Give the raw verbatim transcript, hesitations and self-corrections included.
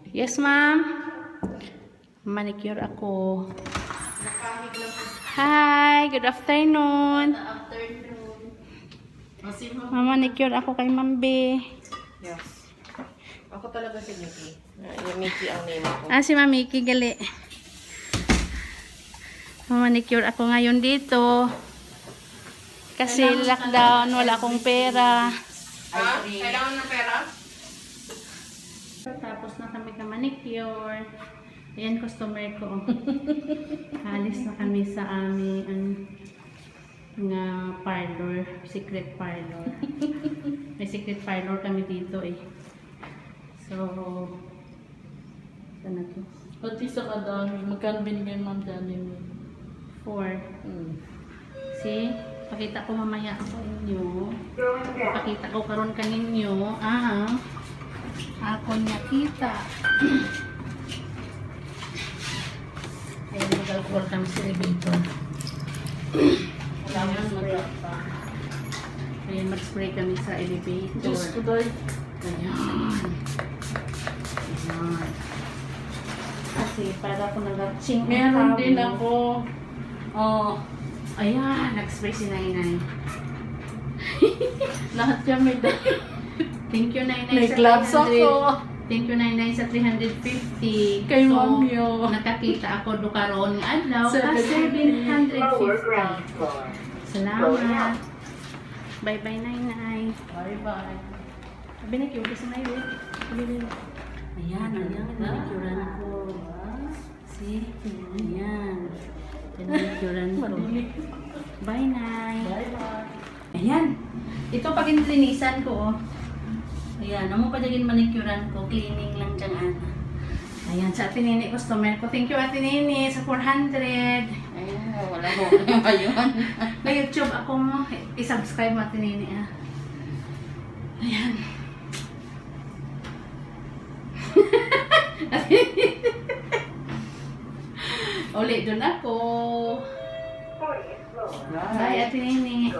Yes, ma'am. Manicure ako. Hi, good afternoon. Afternoon. O, si Ma'am. Mamanicure ako kay Ma'am B. Yes. Ako talaga si Mickey. Ah, yung Mickey ang name ko. Ah, si Ma'am Mickey, gali. Mamanicure ako ngayon dito. Kasi lockdown, wala akong pera. Ha? Kailangan ng pera? Tapos na kami ka manicure. Ayan, customer ko. Alis na kami sa aming, ano, nga parlor, secret parlor. May secret parlor kami dito eh. So, sana to. Pati sa kadami, magkano binigay ni Ma'am Janet mo? Four. Hmm. See? Pakita ko mamaya sa inyo. Pakita ko karon kaninyo ang akon nga kita. Ayun, mag-alcohol kami sa elevator. Kailangan mag- Ayun, mag-spray kami sa elevator. Diyos ko, Day. Ayan. Ayan. Kasi para ko nag-ching Meron din ako. Oh. Ayan, nag-spray si Nainay. Lahat kami, Day. Thank you, Nainay, May sa gloves three hundred. Ako. Thank you, Nainay, sa three hundred fifty. Kay So, Ma'am Yo. Nakakita ako do karon nga adlaw ka Seven seven fifty. hundred fifty. Salamat. Bye-bye, Nainay. Bye-bye. Abi na cute si Nainay. Ayan, ayan, nanicuran ko. See? Ayan. Nanicuran ko. Bye, Nay. Bye-bye. Ayan. Ito pag inlinisan ko, oh. Ayan, amo pa dyan manicure-an ko. Cleaning lang dyan, ana. Ayan, sa Ate Nini, customer ko. Thank you, Ate Nini, sa four hundred. Ayun, wala ko ngayon. May YouTube ako mo. I-subscribe mo, Ate Nini, ah. Ayan. Uli dun ako. Bye, Ate Nini.